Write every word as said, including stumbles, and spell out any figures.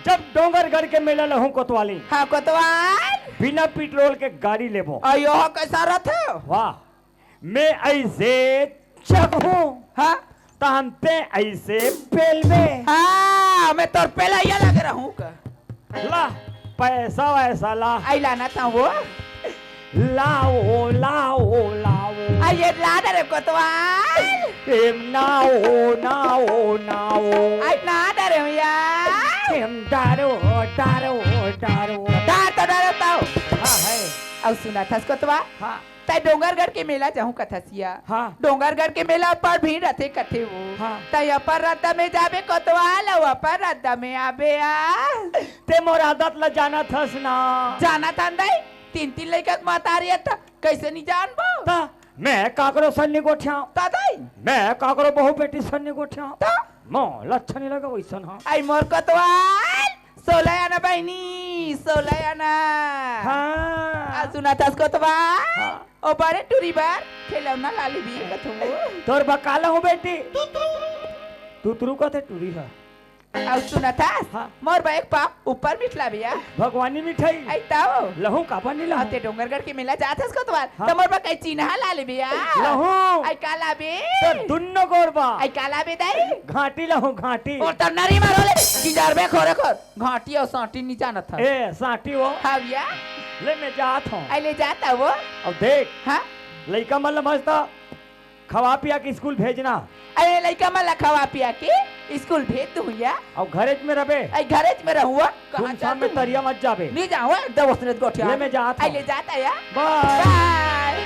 जब डोंगरगढ़ के मेला लहूं कोतवाली, हाँ कोतवाल। बिना पेट्रोल के गाड़ी लेबो। अयो, कैसा रथे? वाह, मैं ऐसे चघूं, हाँ। तहन ते ऐसे पेलबे। हाँ, मैं तोर पेलैया लगे रहूं का। ला, पैसा वैसा ला। आई लाना था वो। लाओ, लाओ, लाओ। आई ये ला डरे कोतवाल। एम नाओ, नाओ, नाओ। आई ना डरे हूँ यार। एम डारो, डारो, डारो। डार तो डरे तो। हाँ है। अब सुना थस कोतवाल। हाँ। तै डोंगरगढ़ के मेला जाहूं कथसिया। हाँ। डोंगरगढ़ के मेला अब्बड़ भीड़ रथे कथे वो। हाँ। तै अपर रद्दा में जाबे कोतवाल, अउ अपर रद्दा में आबे आ। ते मोर आदत ला जानत हस ना। जानत हन दाई, तीन तीन लइका के महतारी हे त कैसे नी जानबो? त मैं काकरो सन नी गोठियाव। त दाई? मैं काकरो बहू बेटी सन नी गोठियाव। त? मोला अच्छा नी लगे वैसन ह। आई मोर कोतवाल। सोलह आना बहिनी, सोलह आना। हाँ। आ सुना थस कोतवाल? हाँ। ओ बड़े टूरी बर खिलौना ला लेबे कथों। तोर बर का लहूं बेटी? तुतरू कथे टूरी ह। अउ सुना थस? हाँ। मोर बर एक पाव ऊपर मिठ लाबे आ। भगवानी मिठाई। आई ताओ। लहूं काबर नी लहूं? अउ ते डोंगरगढ़ के मेला जात हस कोतवाल। हाँ। त मोर बर कई चिन्हा ला लेबे आ। लहूं। आई का लाबे? तोर दुन्नो गोड़ बर। आई का लाबे दाई? घांटी लहूं, घांटी। ओ तब नरी मारो ले, किंजरबे खोरे खोर। घांटी अउ सांटी नी जानत हस। ए, सांटी वो। हाँ भैया। ले मैं जात हूँ। आई ले जात हस वो। अब देख। हाँ। लइका मन ल मस्त खवा पिया के स्कूल भेजना। अरे लइका मन ल खवा पिया के स्कूल भेज दूँ भैया। अउ घरेच में रबे। आई घरेच में रहूँ। कहाँ सुनसान में जात हूँ? तरिया मत जाबे। नी जाहूँ, एकदम ओसने गोठिया। ले मैं जात आई हूँ। ले जात हस या। बाय। बाय।